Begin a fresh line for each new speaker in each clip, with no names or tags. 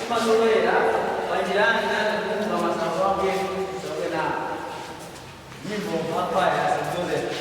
Timasowera panjirani natikumva masango wangu sokena nyimbo mapaya St. Joseph.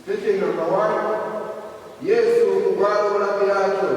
Station number 1, Yesu kubwalo la Pilato.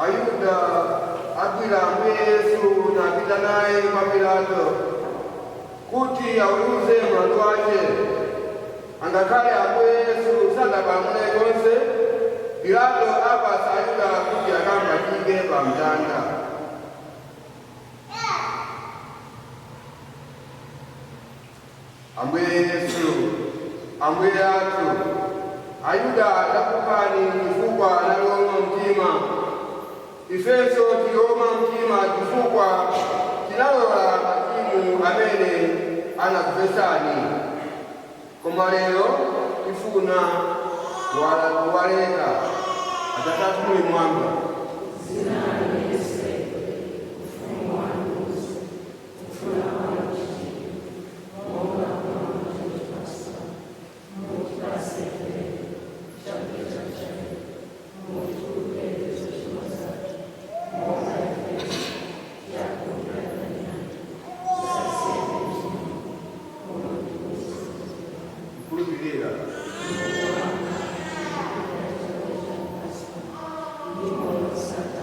Ayuda agwira Ambuye Yesu napita naye kwa Pilato kuti auze mlandu wake. Angakhale Ambuye Yesu sadapalamule konse, Pilato apasa Ayuda kuti akampachike pa mtanda. Ambuye Yesu, Ambuye athu, Ayuda adakuphani chifukwa anali ouma mtima. Ifenso tili ouma mtima chifukwa tinalola machimo amene anakufesani, koma lero tifuna kuwaleka. Atate athu muli mwamba.
Dzina liyeretsedwe, ufumu wanu udze, kufuna kwanu kuchitidwe, monga kumwamba choncho pansi pano. Mutipatse ife lero chakudya chathu cha lero. Mutikhululukire zochimwa zathu, monga ifenso tikhululukira adani athu. Musatisiye m'chinyengo, koma mutipulumutse.
Kukhulupirira.
Ndi moyo wosatha.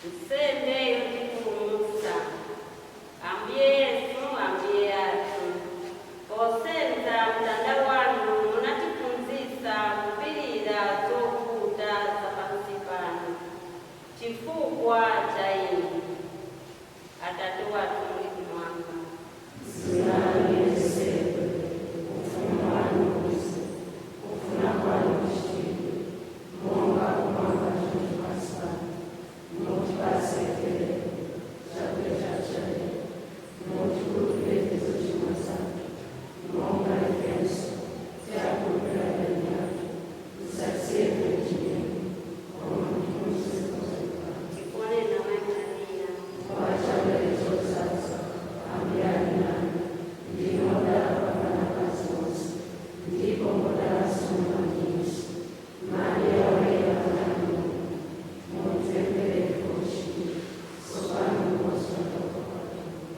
Nsembe yotipulumutsa, Ambuye Yesu, Ambuye athu, posenza mtanda wanu munatiphunzitsa kupirira zovuta za pansi pano chifukwa cha inu. Atate wathu muli kumwamba. Tikuoneni Mai Maria.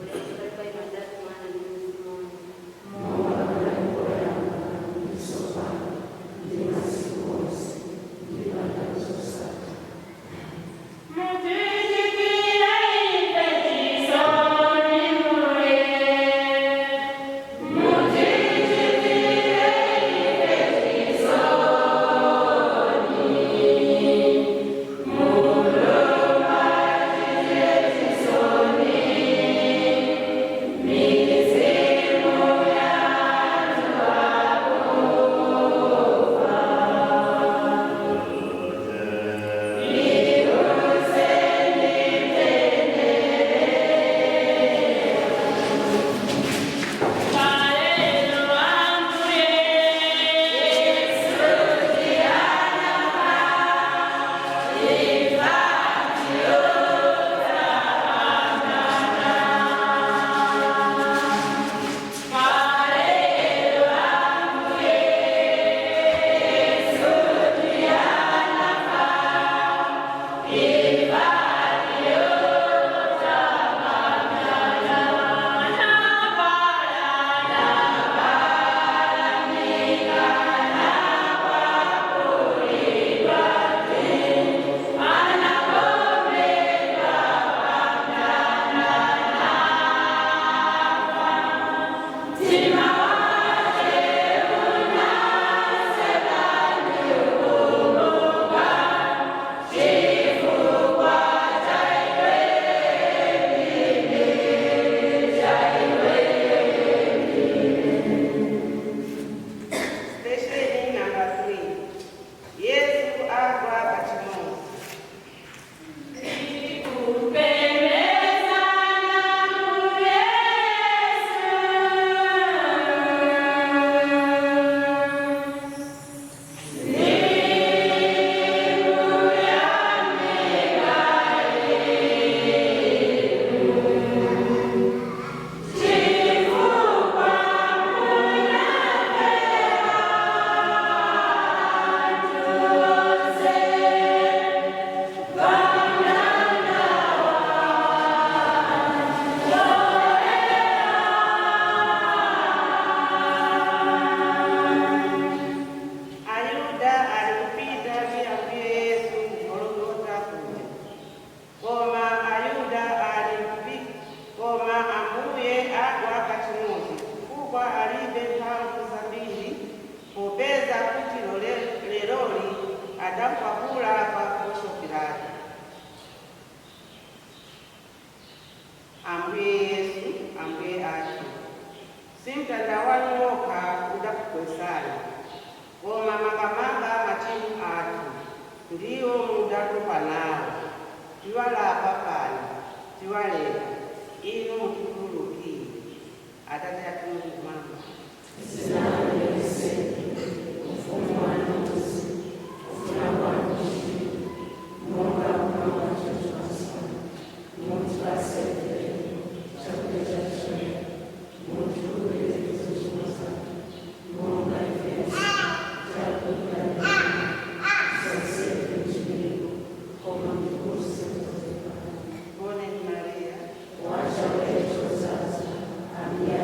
Ulemu kwa inu Atate, Mwana ndi Mzimu Woyera.
Mutichitire ife chisoni mbuye. Mutichitire ife chisoni. Mulungu achitire chisoni. Mizimu ya anthu akufa. Kalelo Ambuye Yesu tianafa ifa Kalelo Ambuye Yesu tianafa ifa
Station number 3. Yesu agwa pachimozi.
Kupembezana Ambuye Yesu.
Ayuda alikupita ndi Ambuye Yesu ku Gologota kuja. Koma Ayuda koma Ambuye agwa pachimozi chifukwa alibe mphamvu zambiri popeza kuti leroli adamukwapula pa Ponso Pilato. Ambuye Yesu, Ambuye athu, si mtanda wanu wokha udakugwesani, koma makamaka machimo athu ndiwo mudatopa nawo. Tiwalapa pano, tiwaleka, inu mutikhululukire. Atate athu muli kumwamba. Tikuoneni Maria.
Ambuye.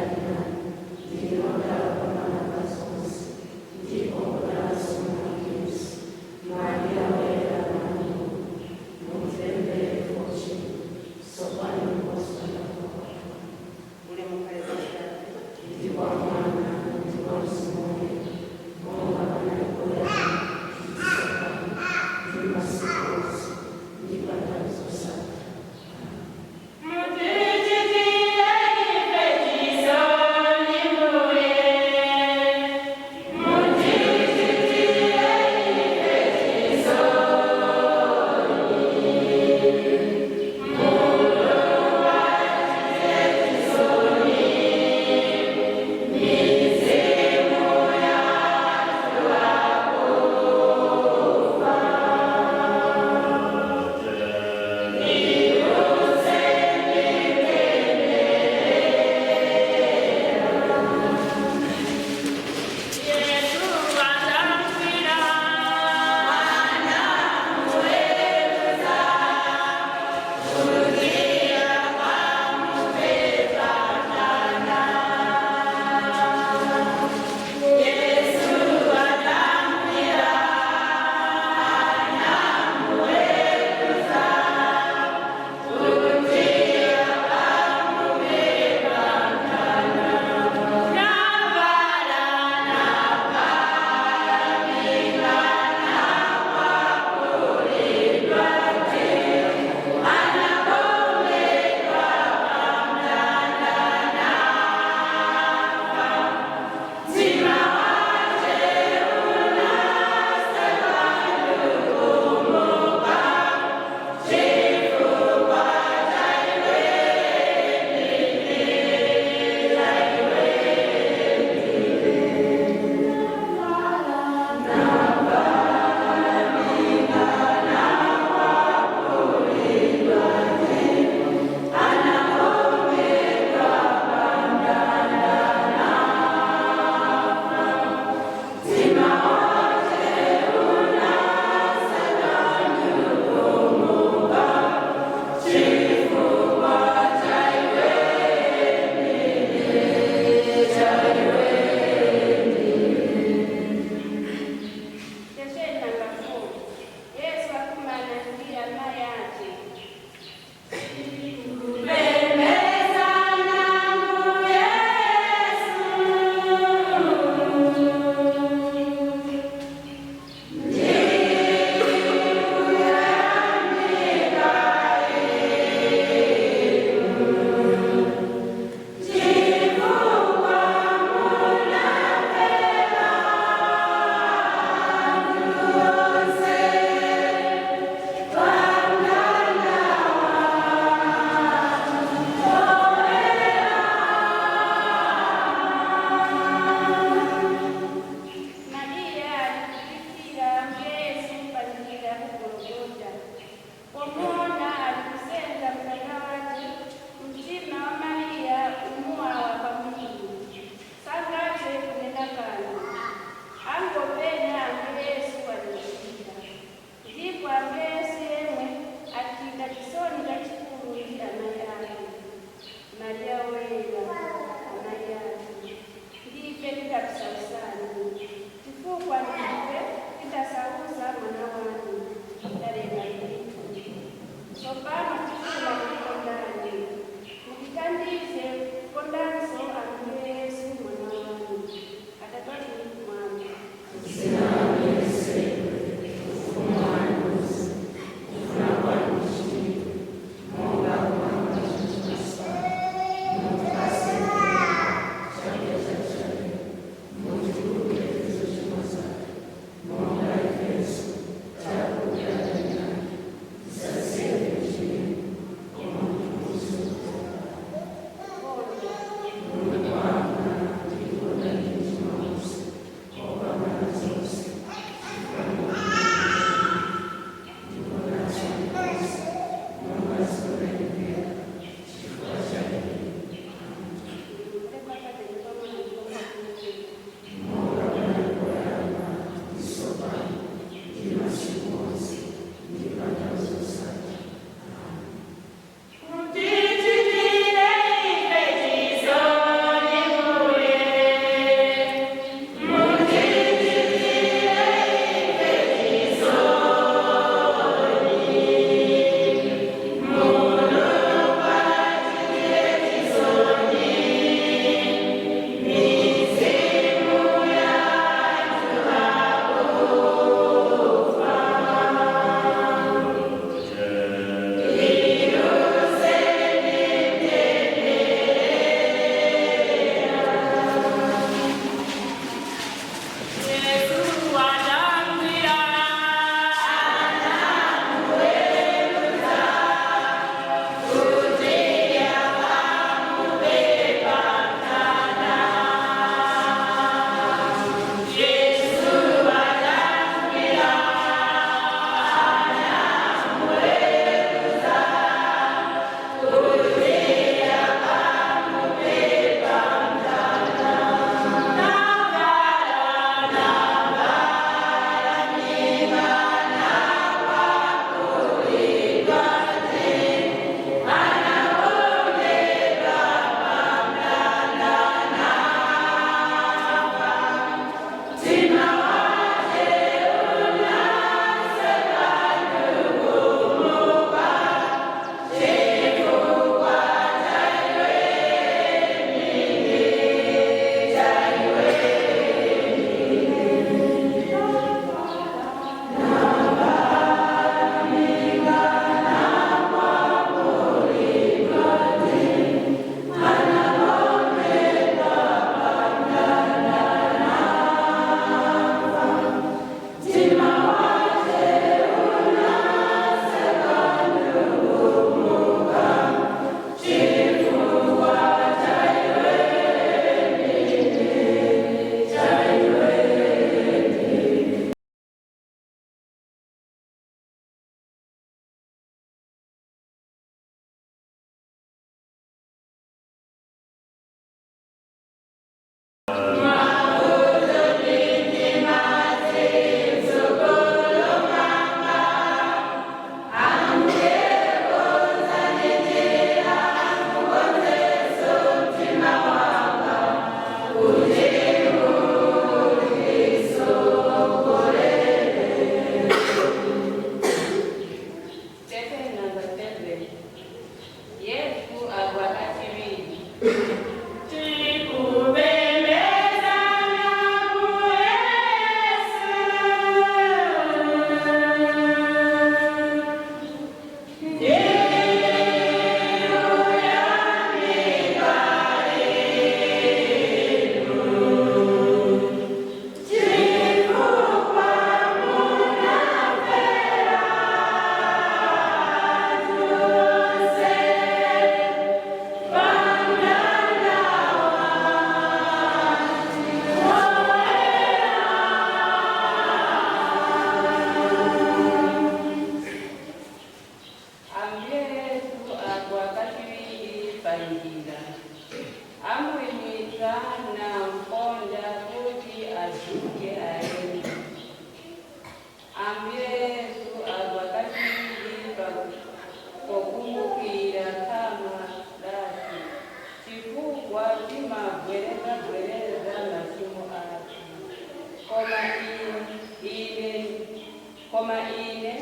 Koma ine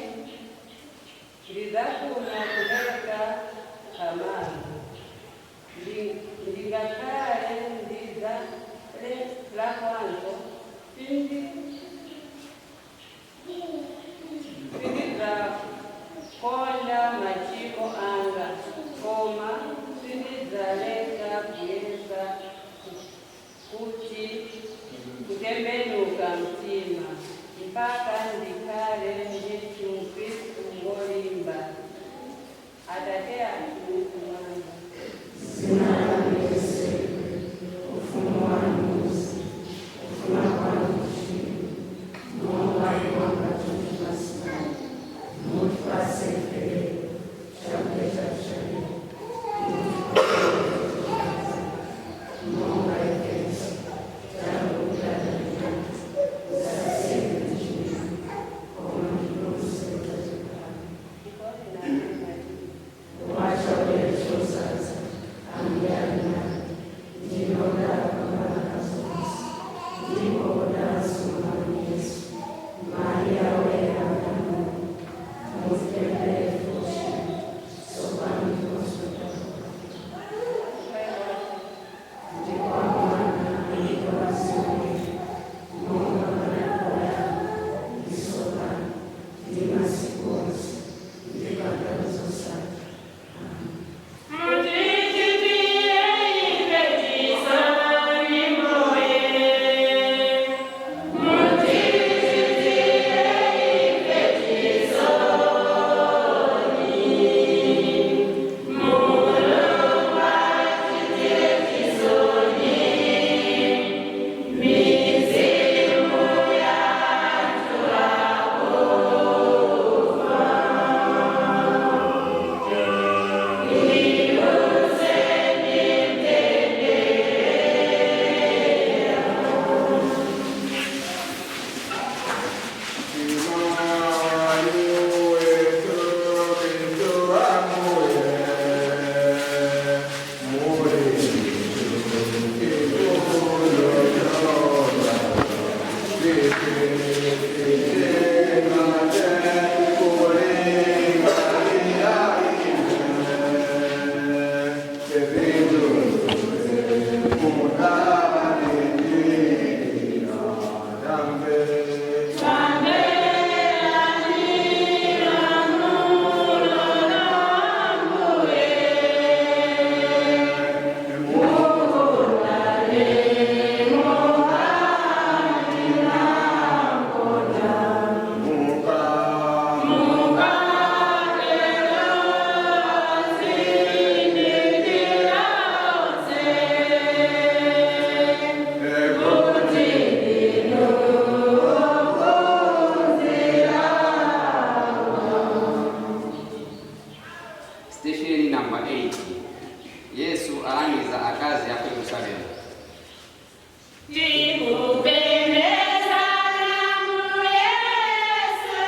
ndizafuna kuleka pamalo. Ndingakhale ndizalakwanso sindizakonda machimo anga, koma sindidzaleka kuyesa kuti kutembenuka mtima mpaka ndikhale ndithu Mkristu wolimba. Atate athu kumwamba.
Zina lanu liyeretsedwe, ufumu wanu udze, kufuna kwanu kuchitidwe, monga kumwamba choncho pansi pano. Mutipatse ife lero chakudya chathu cha lero, mutikhululukire monga ifenso takhululukira adani athu, musatisiye m'chinyengo, koma mutipulumutse kuchoyipa.
Ndikone nanu Mariya.
Wacha ulechosaza amuyali nanu, ndinu odala kupambana akazi onse, ndipo wodalanso mwana Yesu. Mariya woyera amai a Mulungu, mutipempherere ife ochimwa, tsopano ndiponso takufa. Ndi kwa Mwana ndi kwa Mzimu Woyera, monga panali poyamba, ndi tsopano, ndi masiku onse, ndi pa nthawi zosatha.
Mutichitire ife chisoni Mbuye. Mutichitire ife chisoni. Mulungu atichitire chisoni. Mizimu yathu akufa.
Thank you.
Station number 8. Yesu alangiza akazi a ku Yerusalemu.
Tikupembedzani Ambuye Yesu.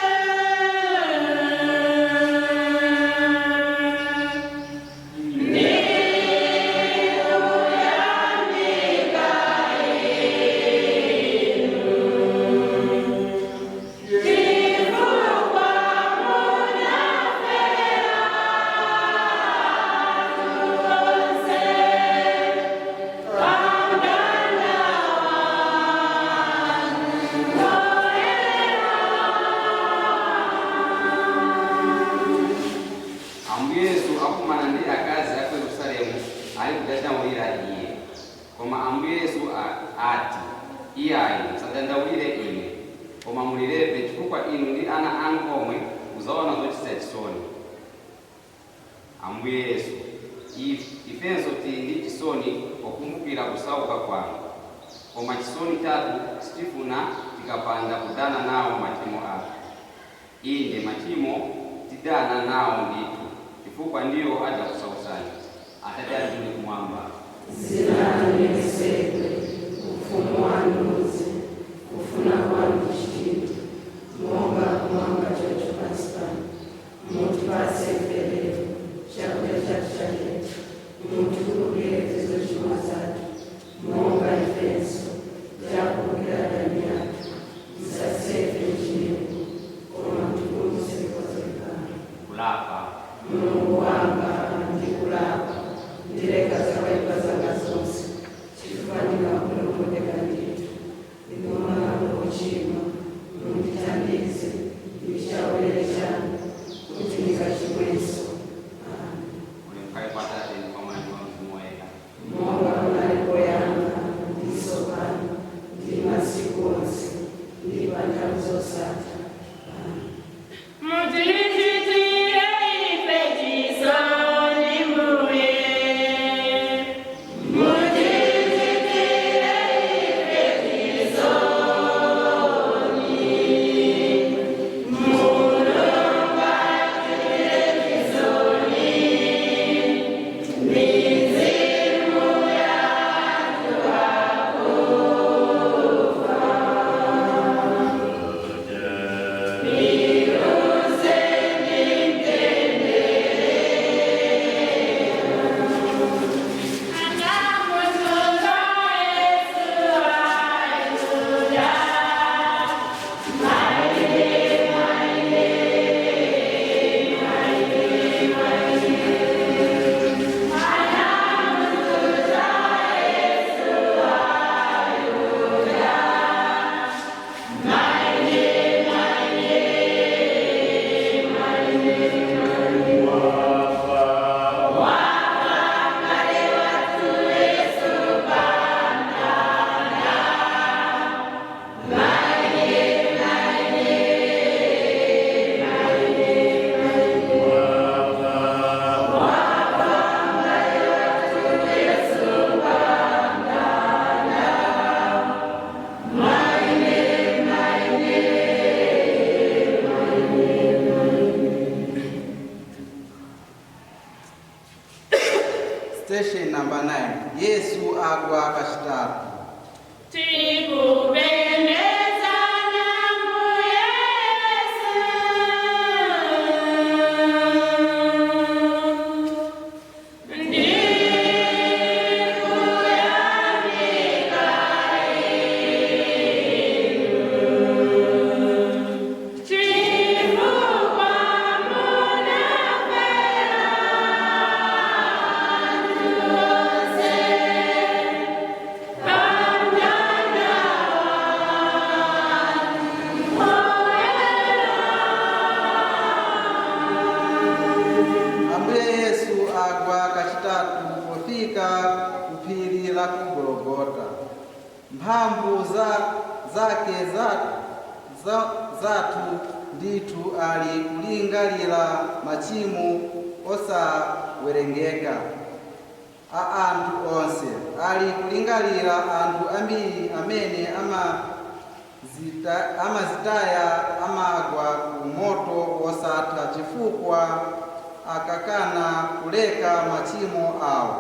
Ndikuyamika inu. Chifukwa munafera tonse pamtanda wanu
Ambuye Yesu akumana ndi akazi a ku Yerusalemu ali kudandaulira iye. Koma Ambuye Yesu ati, iyayi musadandaulire ine, koma mulirebe chifukwa inu ndi ana anu omwe muzaona zochititsa chisoni. Ambuye Yesu, ifenso tili ndi chisoni pokumbukira kusauka kwanu. Koma chisoni chathu sitifuna tikapanda kudana nawo machimo athu. Inde machimo tidana nawo ndithu, chifukwa ndiwo adzakusausani. Atate athu muli kumwamba.
Zina lanu liyeretsedwe, ufumu wanu udze, kufuna kwanu kuchitidwe, monga kumwamba choncho pansi pano. Mutipatse ife lero chakudya chathu cha lero, mutikhululukire zochimwa zathu, monga ifenso takhululukira adani athu. Musatisiye ife m'chinyengo, koma
Kulapa.
Mulungu wanga, ndikulapa, ndileka zoyipa zanga zonse, chifukwa ndinakupweteka ndithu. Inu mwana wochimwa, mundithandize ndi chaulere chanu kuti ndisachimwenso.
Ulemu ukhale kwa Atate ndi kwa Mwana ndi kwa Mzimu Woyera.
Monga munali poyamba, ndi tsopano, ndi masiku onse, ndi pa nthawi zosatha.
Mutichitire ife chisoni mbuye. Mutichitire ife chisoni. Mulungu atitire chisoni. Mizimu yathu akufa.
Station number 9. Yesu agwa kachitatu.
Tikupembedza Ambuye Yesu. Ndikuyamika Inu. Chifukwa munafera anthu onse. Pamtanda
Ambuye Yesu agwa kachitatu pofika ku phiri la ku Gologota. Mphamvu za, zake za, za, zathu ndithu ali kulingalira machimo osawerengeka a anthu onse, ali kulingalira anthu ambiri amene amazitaya amagwa ku moto wosatha chifukwa akakana kuleka machimo awo.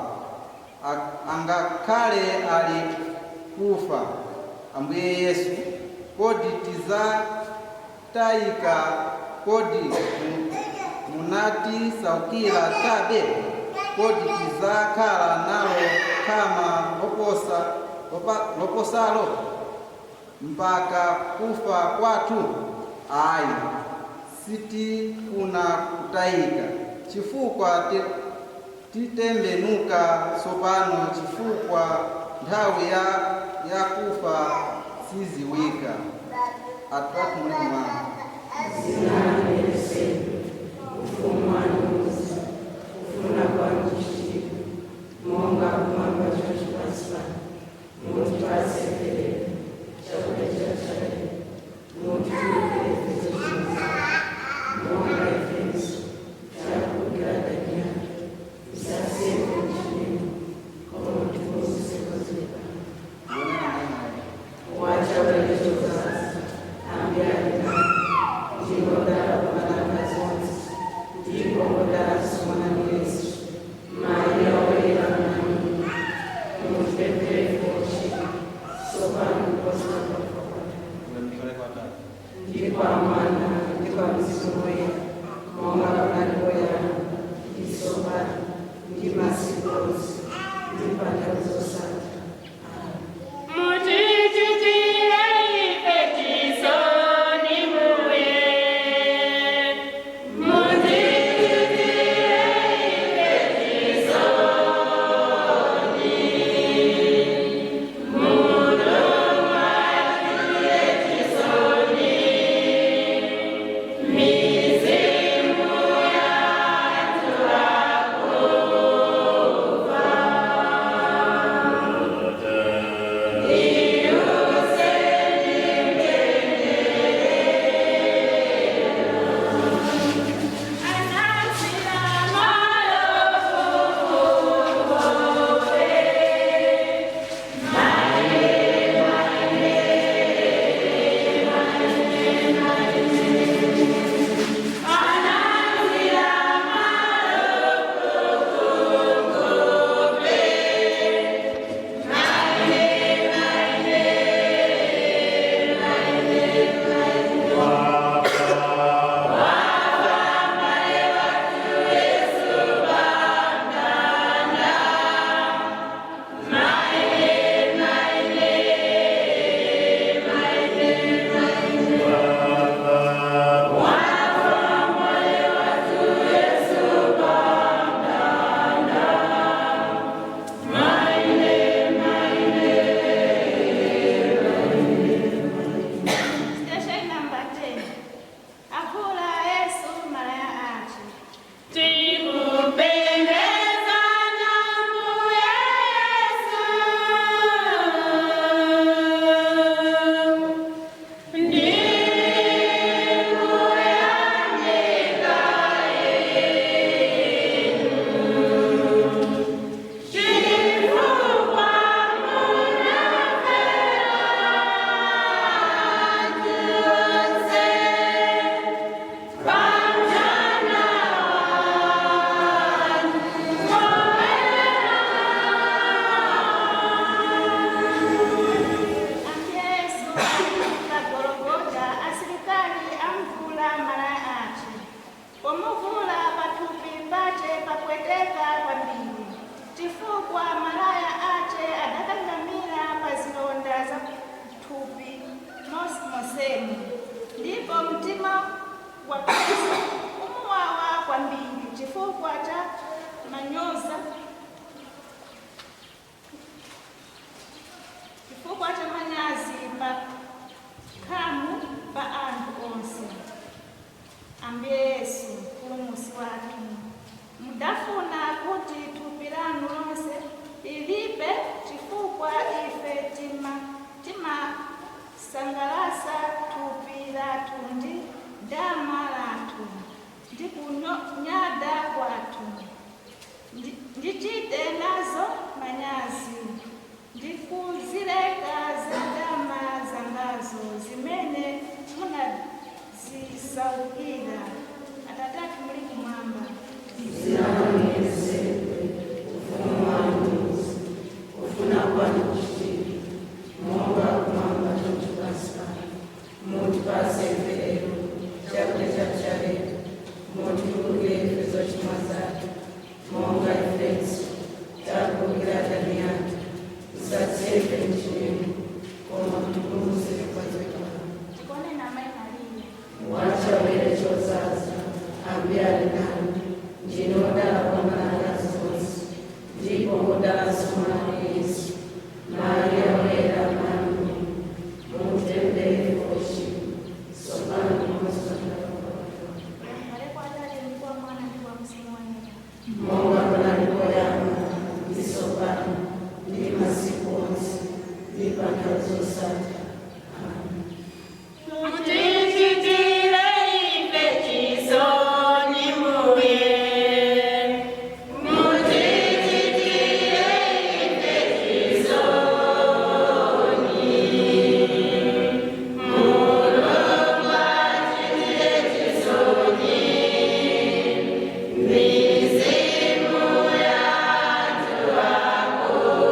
Angakhale ali kufa. Ambuye Yesu, kodi tizatayika? Kodi munatisaukira chabe? Kodi tizakhala nalo khama loposalo mpaka kufa kwathu? Ayi, sitifuna kutayika, chifukwa titembenuka tsopano, chifukwa nthawi ya kufa siziwika. Atatu muli mwana.
Dzina lanu liyeretsedwe, ufumu wanu udze, kufuna kwanu kuchitike, monga kumwamba choncho pansi pano. Mutipatse ife lero chakudya chathu cha lero. Mutikhululukire ife zochimwa zathu, monga ifenso takhululukira adani athu. Musatisiye ife m'chinyengo, koma mutipulumutse kwa zoyipa. Wachaulere chodzaza, Ambuye ali nanu. Ndinu odala kupambana akazi onse, ndipo ngodalanso mwana Yesu. Mariya woyera mayi wa Mulungu, mutipempherere ife ochimwa, tsopano ndiponso pa kufa kwathu.
Ulemu ukhale kwa Atate.
Ndi kwa Mwana ndi kwa Mzimu Woyera, monga panali poyamba, ndi tsopano, ndi masiku onse, ndi pa nthawi zosatha.
Mutichitire ife chisoni mbuye.
Pomuvula pathupi pache papweteka kwambiri, chifukwa malaya ache adakangamira pa zilonda za thupi mosemu. Ndipo mtima wa Khristu umuwawa kwambiri chifukwa cha manyoza, chifukwa cha manyazi pa khamu pa anthu onse. Ambuye Yesu, Mpulumutsi wathu, mudafuna kuti thupi lanu lonse lilipe chifukwa ife timasangalasa thupi lathu ndi dama lathu ndi kunyada kwathu. Ndichite nazo manyazi ndikuzileka za dama zangazo zimene munazisaukira. Atate athu muli kumwamba,
Dzina lanu liyeretsedwe, ufumu wanu udze, kufuna kwanu kuchitidwe, monga kumwamba choncho pansi pano. Mutipatse ife lero chakudya chathu cha lero. Mutikhululukire ife zochimwa zathu, monga ifenso takhululukira adani athu. Musatisiye ife m'chinyengo, koma mutipulumutse kwa zoyipa.
Tikuoneni Amayi Mariya,
Wachisomo chodzaza, Ambuye ali nanu, ndinu odala kupambana akazi onse, ndipo ngodalanso mwana wanu Yesu. Mariya Woyera, Mayi wa Mulungu, mutipempherere ife ochimwa, tsopano ndiponso pa nthawi ya kufa kwathu.
Ukhale kwa Atate ndi kwa Mwana ndi kwa Mzimu Woyera.
Monga panali poyamba, ndi tsopano, ndi masiku onse, ndi pa nthawi zosatha. Amen.
Mutichitire ife chisoni mbuye, mutichitire ife chisoni. Mulungu achitire chisoni mizimu ya anthu akufa.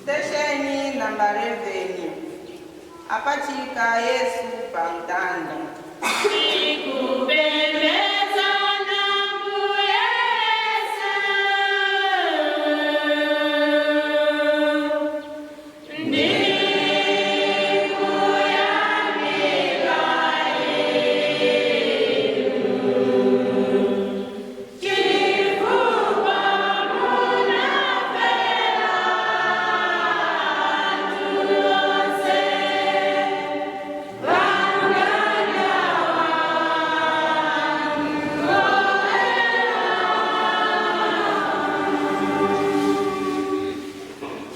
Station namba 11. Apachika Yesu pa mtanda.
Tikupembedzana Mbuye Yesu, ndikuyamika inu, chifukwa munafera anthu onse.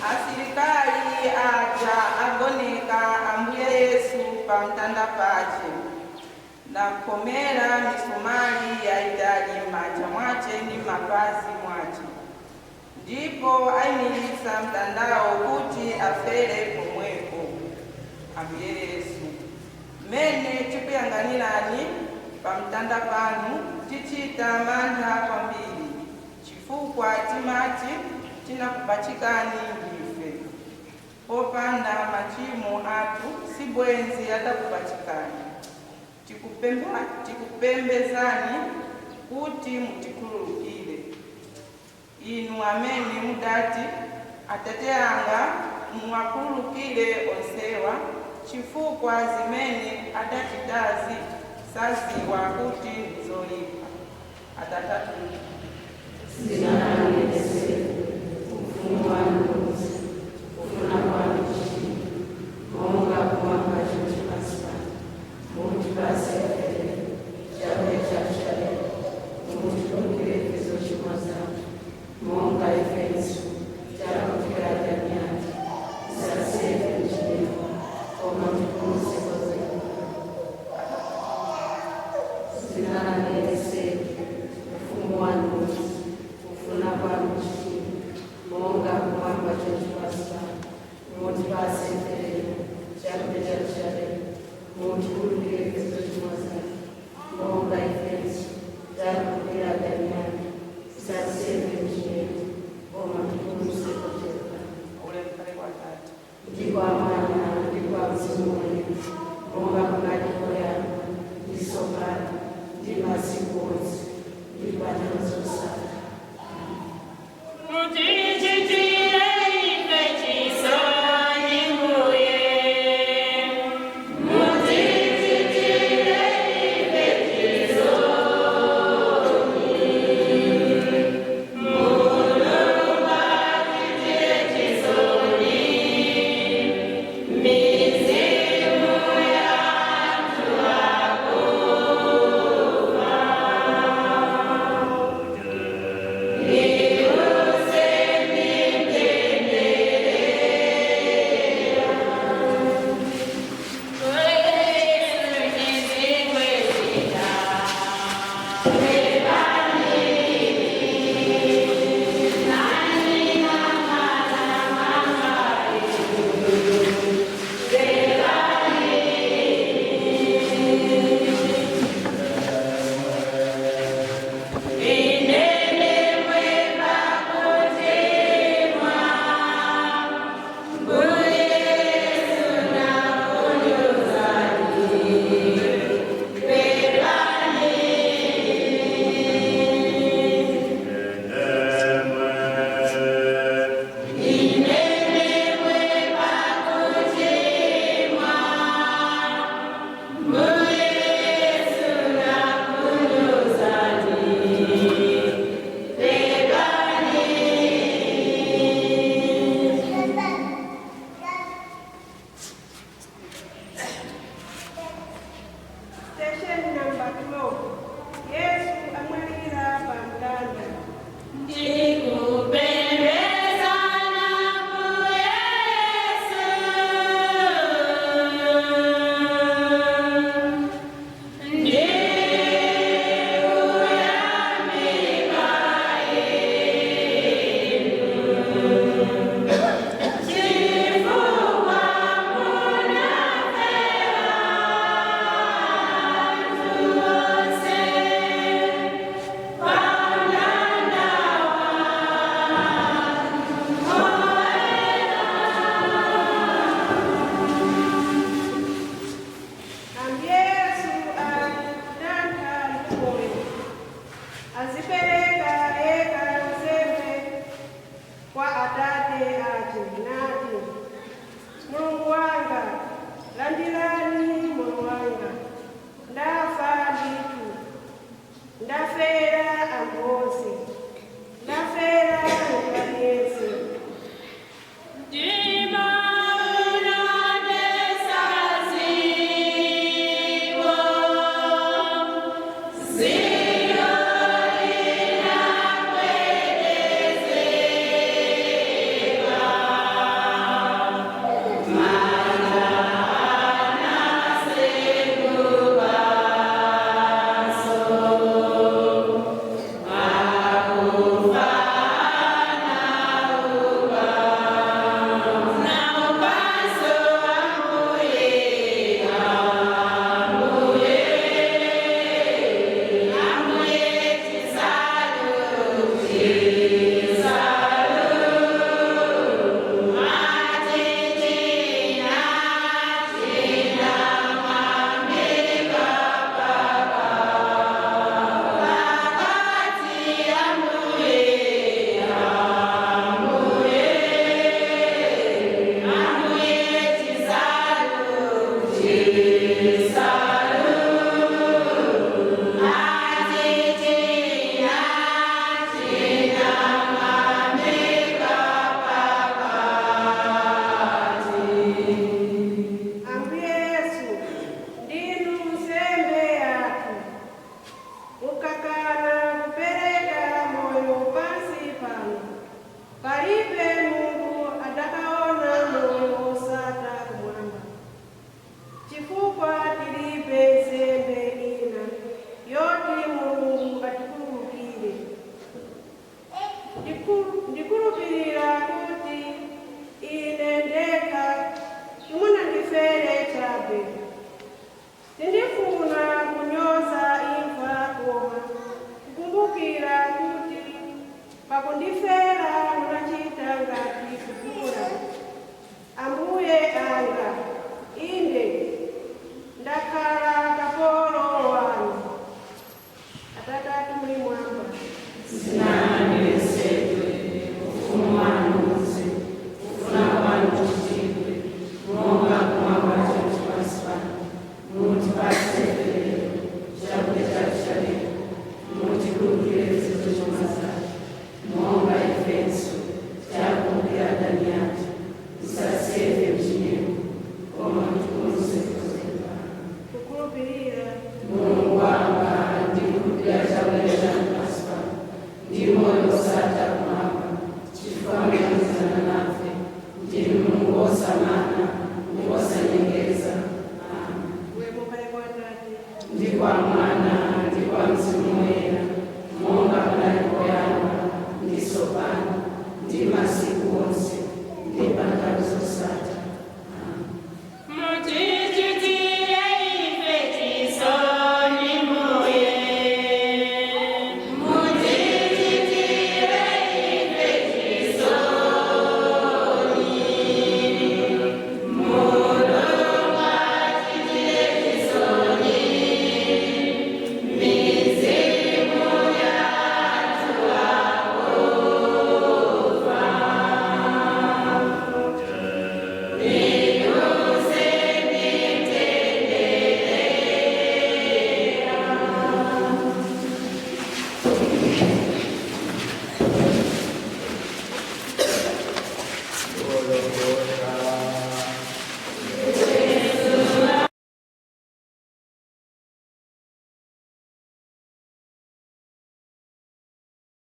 Asilikali aja agoneka Ambuye Yesu pa mtanda pache, nakhomera misumali yaitali m'manja mwache ndi m'mapazi mwache, ndipo ayimiritsa mtandawo kuti afere pomwepo. Ambuye Yesu, mmene tikuyang'anirani pa mtanda panu, tichita mantha kwambiri, chifukwa timati tinakupachikani ndife. Popanda machimo athu sibwenzi atakupachikani. Tikupembedzani kuti mutikhululukire. Inu amene mudati, Atate anga, muwakhululukire onsewa. Chifukwa zimene adachitazi saziwa kuti ndizoyipa. Atate.
Dzina lanu liyeretsedwe, ufumu wanu udze, kufuna kwanu kuchitidwe, monga kumwamba choncho pansi pano. Mutipatse ife lero chakudya chathu cha lero. Mutikhululukire ife zochimwa zathu, monga ifenso tikhululukira adani athu. Musatisiye ife m'chinyengo, koma mutipulumutse kwa zoyipa. Dzina lanu liyeretsedwe, ufumu wanu udze, kufuna kwanu kuchitidwe, monga kumwamba choncho pansi pano. Mutipatse ife lero chakudya chathu cha lero. Mutikhululukire ife zochimwa zathu, monga ifenso tikhululukira adani athu. Musatisiye ife m'chinyengo, koma mutipulumutse kwa zoyipa.
Ulemu ukhale kwa Atate.
Ndi kwa Mwana ndi kwa Mzimu Woyera, monga kunali poyamba, ndi tsopano, ndi masiku onse, ndi pa nthawi zosatha.